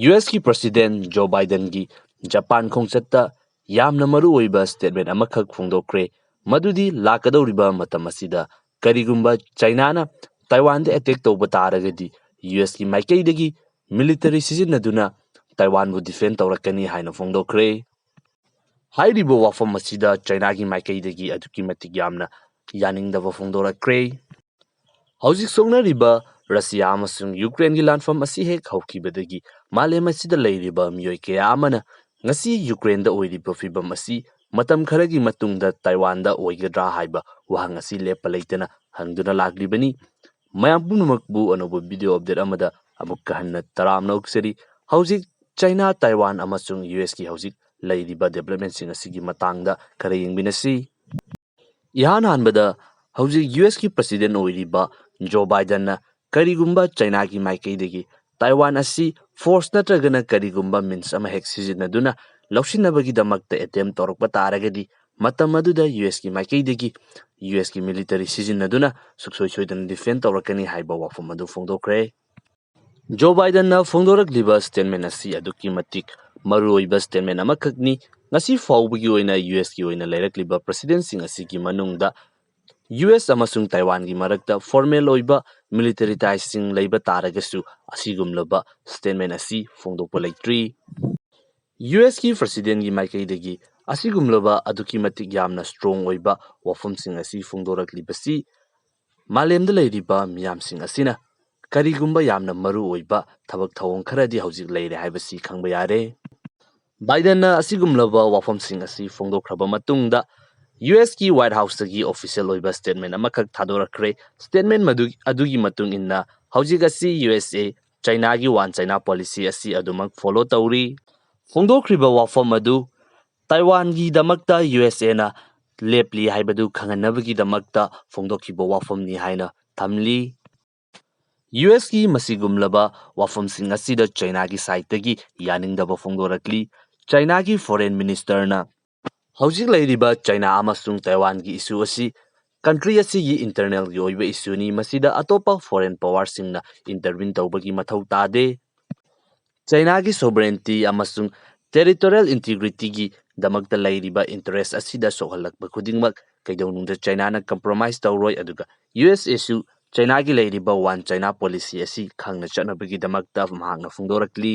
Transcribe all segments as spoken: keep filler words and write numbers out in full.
U ꯑꯦꯁꯀꯤ president ꯖꯣ ꯕꯥꯏꯗꯟꯒꯤ Japan ꯈꯣꯡꯆꯠꯇ ꯌꯥꯝꯅ ꯃꯔꯨ ꯑꯣꯏꯕ ꯁ꯭ꯇꯦꯠꯃꯦꯟ ꯑꯃꯈꯛ ꯐꯣꯡꯗꯣꯛꯈ꯭ꯔꯦ꯫ ꯃꯗꯨꯗꯤ ꯂꯥꯛꯀꯗꯧꯔꯤꯕ ꯃꯇꯝ ꯑꯁꯤꯗ ꯀꯔꯤꯒꯨꯝꯕ ꯆꯥꯏꯅꯥꯅ ꯇꯥꯏꯋꯥꯟꯗ ꯑꯦꯇꯦꯛ ꯇꯧꯕ ꯇꯥꯔꯒꯗꯤ ꯌꯨ ꯑꯦꯁꯀꯤ ꯃꯥꯏꯀꯩꯗꯒꯤ ꯃꯤꯂꯤꯇꯔꯤ ꯁꯤꯖꯤꯟꯅꯗꯨꯅ ꯇꯥꯏꯋꯥꯟꯕꯨ ꯗꯤꯐꯦꯟ ꯇꯧꯔꯛꯀꯅꯤ ꯍꯥꯏꯅ ꯐꯣꯡꯗꯣꯛꯈ꯭ꯔꯦ꯫ ꯍꯥꯏꯔꯤꯕ ꯋꯥꯐꯝ ꯑꯁꯤꯗ ꯆꯥꯏꯅꯥꯒꯤ ꯃꯥꯏꯀꯩꯗꯒꯤ ꯑꯗꯨꯛꯀꯤ ꯃꯇꯤꯛ ꯌꯥꯝꯅ ꯌꯥꯅꯤꯡꯗꯕ ꯐꯣꯡꯗꯣꯔꯛꯈ꯭ꯔꯦ꯫ ꯍꯧꯖꯤꯛ ꯁꯣꯛꯅꯔꯤꯕ ꯔꯁꯤꯌꯥ ꯑꯃꯁꯨꯡ ꯌꯨꯀ꯭ꯔꯦꯟꯒꯤ ꯂꯥꯟꯐꯝ ꯑꯁꯤ ꯍꯦꯛ ꯍꯧꯈꯤꯕꯗꯒꯤ ꯃꯥꯂꯦꯝ ꯑꯁꯤꯗ ꯂꯩꯔꯤꯕ ꯃꯤꯑꯣꯏ ꯀꯌꯥ ꯑꯃꯅ ꯉꯁꯤ ꯌꯨꯀ꯭ꯔꯦꯟꯗ ꯑꯣꯏꯔꯤꯕ ꯐꯤꯕꯝ ꯑꯁꯤ ꯃꯇꯝ ꯈꯔꯒꯤ ꯃꯇꯨꯡꯗ ꯇꯥꯏꯋꯥꯟꯗ ꯑꯣꯏꯒꯗ꯭ꯔꯥ ꯍꯥꯏꯕ ꯋꯥꯍꯪ ꯑꯁꯤ ꯂꯦꯞꯄ ꯂꯩꯇꯅ ꯍꯪꯗꯨꯅ ꯂꯥꯛꯂꯤꯕꯅꯤ꯫ ꯃꯌꯥꯝ ꯄꯨꯝꯅꯃꯛꯄꯨ ꯑꯅꯧꯕ ꯚꯤꯗꯤꯑꯣ ꯑꯞꯗꯦꯠ ꯑꯃꯗ ꯑꯃꯨꯛꯀ ꯍꯟꯅ ꯇꯔꯥꯝꯅ ꯑꯣꯛꯆꯔꯤ꯫ ꯍꯧꯖꯤꯛ ꯆꯥꯏꯅꯥ, ꯇꯥꯏꯋꯥꯟ ꯑꯃꯁꯨꯡ ꯌꯨ ꯑꯦꯁꯀꯤ ꯍꯧꯖꯤꯛ ꯂꯩꯔꯤꯕ ꯗꯦꯕꯂꯞꯃꯦꯟꯁꯤꯡ ꯑꯁꯤꯒꯤ ꯃꯇꯥꯡꯗ ꯈꯔ ꯌꯦꯡꯃꯤꯟꯅꯁꯤ꯫ ꯏꯍꯥꯟ ꯍꯥꯟꯕꯗ ꯍꯧꯖꯤꯛ ꯌꯨ ꯑꯦꯁꯀꯤ ꯄ꯭ꯔꯁꯤꯗꯦꯟ ꯑꯣꯏꯔꯤꯕ ꯖꯣ ꯕꯥꯏꯗꯟꯅ ꯀꯔꯤꯒꯨꯝꯕ ꯆꯥꯏꯅꯥꯒꯤ ꯃꯥꯏꯀꯩꯗꯒꯤ ꯇꯥꯏꯋꯥꯟ ꯑꯁꯤ ꯐꯣꯔꯁ ꯅꯠꯇ꯭ꯔꯒꯅ ꯀꯔꯤꯒꯨꯝꯕ ꯃꯤꯟꯁ ꯑꯃ ꯍꯦꯛ ꯁꯤꯖꯤꯟꯅꯗꯨꯅ ꯂꯧꯁꯤꯟꯅꯕꯒꯤꯗꯃꯛꯇ ꯑꯦꯇꯦꯝ ꯇꯧꯔꯛꯄ ꯇꯥꯔꯒꯗꯤ ꯃꯇꯝ ꯑꯗꯨꯗ ꯌꯨ ꯑꯦꯁꯀꯤ ꯃꯥꯏꯀꯩꯗꯒꯤ ꯌꯨ ꯑꯦꯁꯀꯤ ꯃꯤꯂꯤꯇꯔꯤ ꯁꯤꯖꯤꯟꯅꯗꯨꯅ ꯁꯨꯡꯁꯣꯏ ꯁꯣꯏꯗꯅ ꯗꯤꯐꯦꯟ ꯇꯧꯔꯛꯀꯅꯤ ꯍꯥꯏꯕ ꯋꯥꯐꯝ ꯑꯗꯨ ꯐꯣꯡꯗꯣꯛꯈ꯭ꯔꯦ꯫ ꯖꯣ ꯕꯥꯏꯗꯟꯅ ꯐꯣꯡꯗꯣꯔꯛꯂꯤꯕ ꯁ꯭ꯇꯦꯠꯃꯦꯟ ꯑꯁꯤ ꯑꯗꯨꯛꯀꯤ ꯃꯇꯤꯛ ꯃꯔꯨꯑꯣꯏꯕ ꯁ꯭ꯇꯦꯠꯃꯦꯟ ꯑꯃꯈꯛꯅꯤ꯫ ꯉꯁꯤ ꯐꯥꯎꯕꯒꯤ ꯑꯣꯏꯅ ꯌꯨ ꯑꯦꯁꯀꯤ ꯑꯣꯏꯅ ꯂꯩꯔꯛꯂꯤꯕ ꯄ꯭ꯔꯁꯤꯗꯦꯟꯁꯤꯡ ꯑꯁꯤꯒꯤ ꯃꯅꯨꯡꯗ ꯌꯨ ꯑꯦꯁ ꯑꯃꯁꯨꯡ ꯇꯥꯏꯋꯥꯟꯒꯤ ꯃꯔꯛꯇ ꯐꯣꯔꯃꯦꯜ ꯑꯣꯏꯕ ꯃꯤꯂꯤꯇꯔꯤ ꯇꯥꯏꯁꯤꯡ ꯂꯩꯕ ꯇꯥꯔꯒꯁꯨ ꯑꯁꯤꯒꯨꯝꯂꯕ ꯁ꯭ꯇꯦꯠꯃꯦꯟ ꯑꯁꯤ ꯐꯣꯡꯗꯣꯛꯄ ꯂꯩꯇ꯭ꯔꯤ꯫ ꯌꯨ ꯑꯦꯁꯀꯤ ꯄ꯭ꯔꯁꯤꯗꯦꯟꯒꯤ ꯃꯥꯏꯀꯩꯗꯒꯤ ꯑꯁꯤꯒꯨꯝꯂꯕ ꯑꯗꯨꯛꯀꯤ ꯃꯇꯤꯛ ꯌꯥꯝꯅ ꯁ꯭ꯇꯔꯣꯡ ꯑꯣꯏꯕ ꯋꯥꯐꯝꯁꯤꯡ ꯑꯁꯤ ꯐꯣꯡꯗꯣꯔꯛꯂꯤꯕꯁꯤ ꯃꯥꯂꯦꯝꯗ ꯂꯩꯔꯤꯕ ꯃꯤꯌꯥꯝꯁꯤꯡ ꯑꯁꯤꯅ ꯀꯔꯤꯒꯨꯝꯕ ꯌꯥꯝꯅ ꯃꯔꯨ ꯑꯣꯏꯕ ꯊꯕꯛ ꯊꯧꯑꯣꯡ ꯈꯔꯗꯤ ꯍꯧꯖꯤꯛ ꯂꯩꯔꯦ ꯍꯥꯏꯕꯁꯤ ꯈꯪꯕ ꯌꯥꯔꯦ꯫ ꯕꯥꯏꯗꯟꯅ ꯑꯁꯤꯒꯨꯝꯂꯕ ꯋꯥꯐꯝꯁꯤꯡ ꯑꯁꯤ ꯐꯣꯡꯗꯣꯛꯈ꯭ꯔꯕ ꯃꯇꯨꯡꯗ ꯌꯨ ꯑꯦꯁꯀꯤ ꯋꯥꯏꯠ ꯍꯥꯎꯁꯇꯒꯤ ꯑꯣꯐꯤꯁꯤꯌꯦꯜ ꯑꯣꯏꯕ ꯁ꯭ꯇꯦꯠꯃꯦꯟ ꯑꯃꯈꯛ ꯊꯥꯗꯣꯔꯛꯈ꯭ꯔꯦ꯫ ꯁ꯭ꯇꯦꯠꯃꯦꯟ ꯃꯗꯨ, ꯑꯗꯨꯒꯤ ꯃꯇꯨꯡ ꯏꯟꯅ ꯍꯧꯖꯤꯛ ꯑꯁꯤ ꯌꯨ ꯑꯦꯁ ꯑꯦ ꯆꯥꯏꯅꯥꯒꯤ ꯋꯥꯟ ꯆꯥꯏꯅꯥ ꯄꯣꯂꯤꯁꯤ ꯑꯁꯤ ꯑꯗꯨꯃꯛ ꯐꯣꯂꯣ ꯇꯧꯔꯤ꯫ ꯐꯣꯡꯗꯣꯛꯈ꯭ꯔꯤꯕ ꯋꯥꯐꯝ ꯑꯗꯨ ꯇꯥꯏꯋꯥꯟꯒꯤꯗꯃꯛꯇ ꯌꯨ ꯑꯦꯁ ꯑꯦꯅ ꯂꯦꯞꯂꯤ ꯍꯥꯏꯕꯗꯨ ꯈꯪꯍꯟꯅꯕꯒꯤꯗꯃꯛꯇ ꯐꯣꯡꯗꯣꯛꯈꯤꯕ ꯋꯥꯐꯝꯅꯤ ꯍꯥꯏꯅ ꯊꯝꯂꯤ꯫ ꯌꯨ ꯑꯦꯁꯀꯤ ꯃꯁꯤꯒꯨꯝꯂꯕ ꯋꯥꯐꯝꯁꯤꯡ ꯑꯁꯤꯗ ꯆꯥꯏꯅꯥꯒꯤ ꯁꯥꯏꯠꯇꯒꯤ ꯌꯥꯅꯤꯡꯗꯕ ꯐꯣꯡꯗꯣꯔꯛꯂꯤ꯫ ꯆꯥꯏꯅꯥꯒꯤ ꯐꯣꯔꯦꯟ ꯃꯤꯅꯤꯁꯇꯔꯅ ꯍꯧꯖꯤꯛ ꯂꯩꯔꯤꯕ ꯆꯥꯏꯅꯥ ꯑꯃꯁꯨꯡ ꯇꯥꯏꯋꯥꯟꯒꯤ ꯏꯁꯨ ꯑꯁꯤ ꯀꯟꯇ꯭ꯔꯤ ꯑꯁꯤꯒꯤ ꯏꯟꯇꯔꯅꯦꯜꯒꯤ ꯑꯣꯏꯕ ꯏꯁꯨꯅꯤ, ꯃꯁꯤꯗ ꯑꯇꯣꯞꯄ ꯐꯣꯔꯦꯟ ꯄꯥꯋꯔꯁꯤꯡꯅ ꯏꯟꯇꯔꯚꯤꯟ ꯇꯧꯕꯒꯤ ꯃꯊꯧ ꯇꯥꯗꯦ꯫ ꯆꯥꯏꯅꯥꯒꯤ sovereignty ꯑꯃꯁꯨꯡ territorial integrityꯒꯤ ꯗꯃꯛꯇ ꯂꯩꯔꯤꯕ interest ꯑꯁꯤꯗ ꯁꯣꯛꯍꯜꯂꯛꯄ ꯈꯨꯗꯤꯡꯃꯛ ꯀꯩꯗꯧꯅꯨꯡꯗ ꯆꯥꯏꯅꯥꯅ compromise ꯇꯧꯔꯣꯏ, ꯑꯗꯨꯒ ꯌꯨ ꯑꯦꯁ ꯑꯦꯁꯨ ꯆꯥꯏꯅꯥꯒꯤ ꯂꯩꯔꯤꯕ One China policy ꯑꯁꯤ ꯈꯪꯅ ꯆꯠꯅꯕꯒꯤꯗꯃꯛꯇ ꯃꯍꯥꯛꯅ ꯐꯣꯡꯗꯣꯔꯛꯂꯤ꯫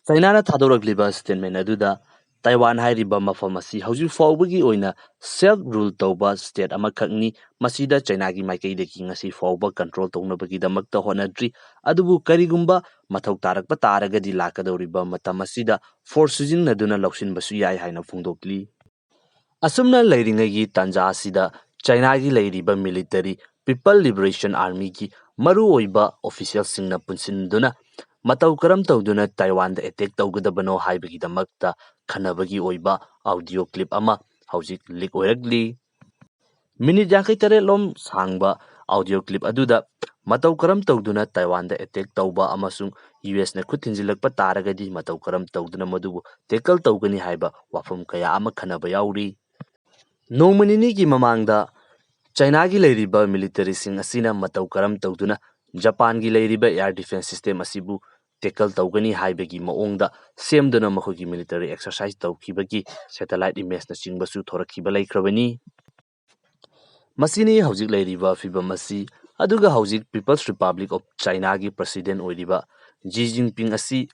ꯆꯥꯏꯅꯥꯅ ꯊꯥꯗꯣꯔꯛꯂꯤꯕ statement ꯑꯗꯨꯗ ꯇꯥꯏꯋꯥꯟ ꯍꯥꯏꯔꯤꯕ ꯃꯐꯝ ꯑꯁꯤ ꯍꯧꯖꯤꯛ ꯐꯥꯎꯕꯒꯤ ꯑꯣꯏꯅ self rule ꯇꯧꯕ state ꯑꯃꯈꯛꯅꯤ꯫ ꯃꯁꯤꯗ ꯆꯥꯏꯅꯥꯒꯤ ꯃꯥꯏꯀꯩꯗꯒꯤ ꯉꯁꯤ ꯐꯥꯎꯕ control ꯇꯧꯅꯕꯒꯤꯗꯃꯛꯇ ꯍꯣꯠꯅꯗ꯭ꯔꯤ꯫ ꯑꯗꯨꯕꯨ ꯀꯔꯤꯒꯨꯝꯕ ꯃꯊꯧ ꯇꯥꯔꯛꯄ ꯇꯥꯔꯒꯗꯤ ꯂꯥꯛꯀꯗꯧꯔꯤꯕ ꯃꯇꯝ ꯑꯁꯤꯗ force ꯁꯤꯖꯤꯟꯅꯗꯨꯅ ꯂꯧꯁꯤꯟꯕꯁꯨ ꯌꯥꯏ ꯍꯥꯏꯅ ꯐꯣꯡꯗꯣꯛꯂꯤ꯫ ꯑꯁꯨꯝꯅ ꯂꯩꯔꯤꯉꯩꯒꯤ ꯇꯥꯟꯖꯥ ꯑꯁꯤꯗ ꯆꯥꯏꯅꯥꯒꯤ ꯂꯩꯔꯤꯕ military, People Liberation Armyꯒꯤ ꯃꯔꯨꯑꯣꯏꯕ officialꯁꯤꯡꯅ ꯄꯨꯟꯁꯤꯟꯗꯨꯅ ꯃꯇꯧ ꯀꯔꯝ ꯇꯧꯗꯨꯅ ꯇꯥꯏꯋꯥꯟꯗ attack ꯇꯧꯒꯗꯕꯅꯣ ꯍꯥꯏꯕꯒꯤꯗꯃꯛꯇ ꯈꯟꯅꯕꯒꯤ ꯑꯣꯏꯕ audio clip ꯑꯃ ꯍꯧꯖꯤꯛ leak ꯑꯣꯏꯔꯛꯂꯤ꯫ Minute ꯌꯥꯡꯈꯩ ꯇꯔꯦꯠ ꯂꯣꯝ ꯁꯥꯡꯕ audio clip ꯑꯗꯨꯗ ꯃꯇꯧ ꯀꯔꯝ ꯇꯧꯗꯨꯅ ꯇꯥꯏꯋꯥꯟꯗ attack ꯇꯧꯕ ꯑꯃꯁꯨꯡ ꯌꯨ ꯑꯦꯁꯅ ꯈꯨꯠ ꯊꯤꯟꯖꯤꯜꯂꯛꯄ ꯇꯥꯔꯒꯗꯤ ꯃꯇꯧ ꯀꯔꯝ ꯇꯧꯗꯨꯅ ꯃꯗꯨꯕꯨ tackle ꯇꯧꯒꯅꯤ ꯍꯥꯏꯕ ꯋꯥꯐꯝ ꯀꯌꯥ ꯑꯃ ꯈꯟꯅꯕ ꯌꯥꯎꯔꯤ꯫ ꯅꯣꯡꯃ ꯅꯤꯅꯤꯒꯤ ꯃꯃꯥꯡꯗ ꯆꯥꯏꯅꯥꯒꯤ ꯂꯩꯔꯤꯕ militaryꯁꯤꯡ ꯑꯁꯤꯅ ꯃꯇꯧ ꯀꯔꯝ ꯇꯧꯗꯨꯅ ꯖꯄꯥꯟꯒꯤ ꯂꯩꯔꯤꯕ air defence system ꯑꯁꯤꯕꯨ tackle ꯇꯧꯒꯅꯤ ꯍꯥꯏꯕꯒꯤ ꯃꯑꯣꯡꯗ ꯁꯦꯝꯗꯨꯅ ꯃꯈꯣꯏꯒꯤ military exercise ꯇꯧꯈꯤꯕꯒꯤ satellite imageꯅꯆꯤꯡꯕꯁꯨ ꯊꯣꯔꯛꯈꯤꯕ ꯂꯩꯈ꯭ꯔꯕꯅꯤ꯫ ꯃꯁꯤꯅꯤ ꯍꯧꯖꯤꯛ ꯂꯩꯔꯤꯕ ꯐꯤꯕꯝ ꯑꯁꯤ꯫ ꯑꯗꯨꯒ ꯍꯧꯖꯤꯛ People's Republic of Chinaꯒꯤ president ꯑꯣꯏꯔꯤꯕ Xi Jinping ꯑꯁꯤ,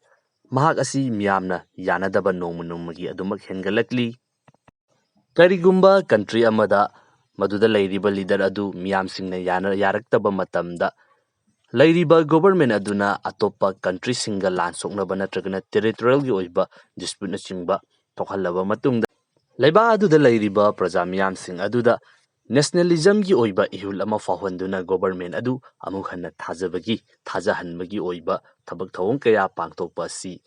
ꯃꯍꯥꯛ ꯑꯁꯤ ꯃꯤꯌꯥꯝꯅ ꯌꯥꯅꯗꯕ ꯅꯣꯡꯃ ꯅꯣꯡꯃꯒꯤ ꯑꯗꯨꯃꯛ ꯍꯦꯟꯒꯠꯂꯛꯂꯤ꯫ ꯀꯔꯤꯒꯨꯝꯕ country ꯑꯃꯗ ꯃꯗꯨꯗ ꯂꯩꯔꯤꯕ leader ꯑꯗꯨ ꯃꯤꯌꯥꯝꯁꯤꯡꯅ ꯌꯥꯅ-, ꯌꯥꯔꯛꯇꯕ ꯃꯇꯝꯗ, ꯂꯩꯔꯤꯕ government ꯑꯗꯨꯅ ꯑꯇꯣꯞꯄ countryꯁꯤꯡꯒ ꯂꯥꯟ ꯁꯣꯛꯅꯕ ꯅꯠꯇ꯭ꯔꯒꯅ territorialꯒꯤ ꯑꯣꯏꯕ disputeꯅꯆꯤꯡꯕ ꯊꯣꯛꯍꯜꯂꯕ ꯃꯇꯨꯡꯗ, ꯂꯩꯕꯥꯛ ꯑꯗꯨꯗ ꯂꯩꯔꯤꯕ ꯄ꯭ꯔꯖꯥ ꯃꯤꯌꯥꯝꯁꯤꯡ ꯑꯗꯨꯗ nationalismꯒꯤ ꯑꯣꯏꯕ ꯏꯍꯨꯜ ꯑꯃ ꯐꯥꯎꯍꯟꯗꯨꯅ government ꯑꯗꯨ ꯑꯃꯨꯛ ꯍꯟꯅ ꯊꯥꯖꯕꯒꯤ, ꯊꯥꯖꯍꯟꯕꯒꯤ ꯑꯣꯏꯕ ꯊꯕꯛ ꯊꯧꯑꯣꯡ ꯀꯌꯥ ꯄꯥꯡꯊꯣꯛꯄ ꯑꯁꯤ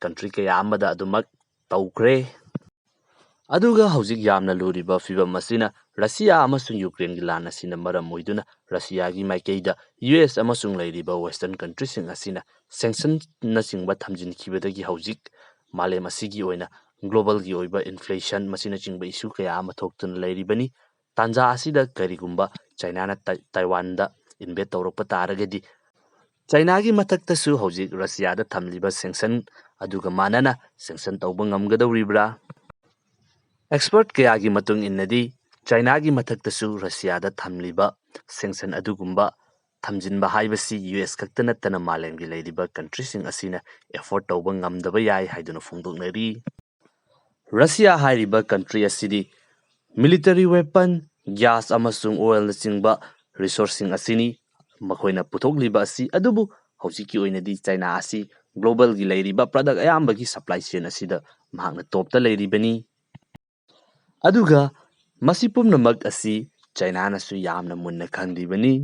country ꯀꯌꯥ ꯑꯃꯗ ꯑꯗꯨꯃꯛ ꯇꯧꯈ꯭ꯔꯦ꯫ ꯑꯗꯨꯒ ꯍꯧꯖꯤꯛ ꯌꯥꯝꯅ ꯂꯨꯔꯤꯕ ꯐꯤꯕꯝ ꯑꯁꯤꯅ ꯔꯁꯤꯌꯥ ꯑꯃꯁꯨꯡ ꯌꯨꯀ꯭ꯔꯦꯟꯒꯤ ꯂꯥꯟ ꯑꯁꯤꯅ ꯃꯔꯝ ꯑꯣꯏꯗꯨꯅ ꯔꯁꯤꯌꯥꯒꯤ ꯃꯥꯏꯀꯩꯗ ꯌꯨ ꯑꯦꯁ ꯑꯃꯁꯨꯡ ꯂꯩꯔꯤꯕ western countryꯁꯤꯡ ꯑꯁꯤꯅ sanctionꯅꯆꯤꯡꯕ ꯊꯝꯖꯤꯟꯈꯤꯕꯗꯒꯤ ꯍꯧꯖꯤꯛ ꯃꯥꯂꯦꯝ ꯑꯁꯤꯒꯤ ꯑꯣꯏꯅ globalꯒꯤ ꯑꯣꯏꯕ inflation ꯃꯁꯤꯅꯆꯤꯡꯕ issue ꯀꯌꯥ ꯑꯃ ꯊꯣꯛꯇꯨꯅ ꯂꯩꯔꯤꯕꯅꯤ꯫ ꯇꯥꯟꯖꯥ ꯑꯁꯤꯗ ꯀꯔꯤꯒꯨꯝꯕ ꯆꯥꯏꯅꯥꯅ ꯇꯥꯏ-, ꯇꯥꯏꯋꯥꯟꯗ invade ꯇꯧꯔꯛꯄ ꯇꯥꯔꯒꯗꯤ ꯆꯥꯏꯅꯥꯒꯤ ꯃꯊꯛꯇꯁꯨ ꯍꯧꯖꯤꯛ ꯔꯁꯤꯌꯥꯗ ꯊꯝꯂꯤꯕ ꯁꯦꯡꯁꯟ ꯑꯗꯨꯒ ꯃꯥꯟꯅꯅ ꯁꯦꯡꯁꯟ ꯇꯧꯕ ꯉꯝꯒꯗꯧꯔꯤꯕ꯭ꯔꯥ? ꯑꯦꯛꯁꯄꯔꯠ ꯀꯌꯥꯒꯤ ꯃꯇꯨꯡ ꯏꯟꯅꯗꯤ ꯆꯥꯏꯅꯥꯒꯤ ꯃꯊꯛꯇꯁꯨ ꯔꯁꯤꯌꯥꯗ ꯊꯝꯂꯤꯕ ꯁꯦꯡꯁꯟ ꯑꯗꯨꯒꯨꯝꯕ ꯊꯝꯖꯤꯟꯕ ꯍꯥꯏꯕꯁꯤ ꯌꯨ ꯑꯦꯁ ꯈꯛꯇ ꯅꯠꯇꯅ ꯃꯥꯂꯦꯝꯒꯤ ꯂꯩꯔꯤꯕ ꯀꯟꯇ꯭ꯔꯤꯁꯤꯡ ꯑꯁꯤꯅ ꯑꯦꯐꯣꯔꯗ ꯇꯧꯕ ꯉꯝꯗꯕ ꯌꯥꯏ ꯍꯥꯏꯗꯨꯅ ꯐꯣꯡꯗꯣꯛꯅꯔꯤ꯫ ꯔꯁꯤꯌꯥ ꯍꯥꯏꯔꯤꯕ ꯀꯟꯇ꯭ꯔꯤ ꯑꯁꯤꯗꯤ ꯃꯤꯂꯤꯇꯔꯤ ꯋꯦꯄꯟ, ꯒ꯭ꯌꯥꯁ ꯑꯃꯁꯨꯡ ꯑꯣꯏꯜꯅꯆꯤꯡꯕ ꯔꯤꯁꯣꯔꯁꯁꯤꯡ ꯑꯁꯤꯅꯤ ꯃꯈꯣꯏꯅ ꯄꯨꯊꯣꯛꯂꯤꯕ ꯑꯁꯤ꯫ ꯑꯗꯨꯕꯨ ꯍꯧꯖꯤꯛꯀꯤ ꯑꯣꯏꯅꯗꯤ ꯆꯥꯏꯅꯥ ꯑꯁꯤ ꯒ꯭ꯂꯣꯕꯦꯜꯒꯤ ꯂꯩꯔꯤꯕ ꯄ꯭ꯔꯗꯛ ꯑꯌꯥꯝꯕꯒꯤ ꯁꯄ꯭ꯂꯥꯏ ꯆꯦꯟ ꯑꯁꯤꯗ ꯃꯍꯥꯛꯅ ꯇꯣꯞꯇ ꯂꯩꯔꯤꯕꯅꯤ꯫ ꯑꯗꯨꯒ ꯃꯁꯤ ꯄꯨꯝꯅꯃꯛ ꯑꯁꯤ ꯆꯥꯏꯅꯥꯅꯁꯨ ꯌꯥꯝꯅ ꯃꯨꯟꯅ ꯈꯪꯂꯤꯕꯅꯤ꯫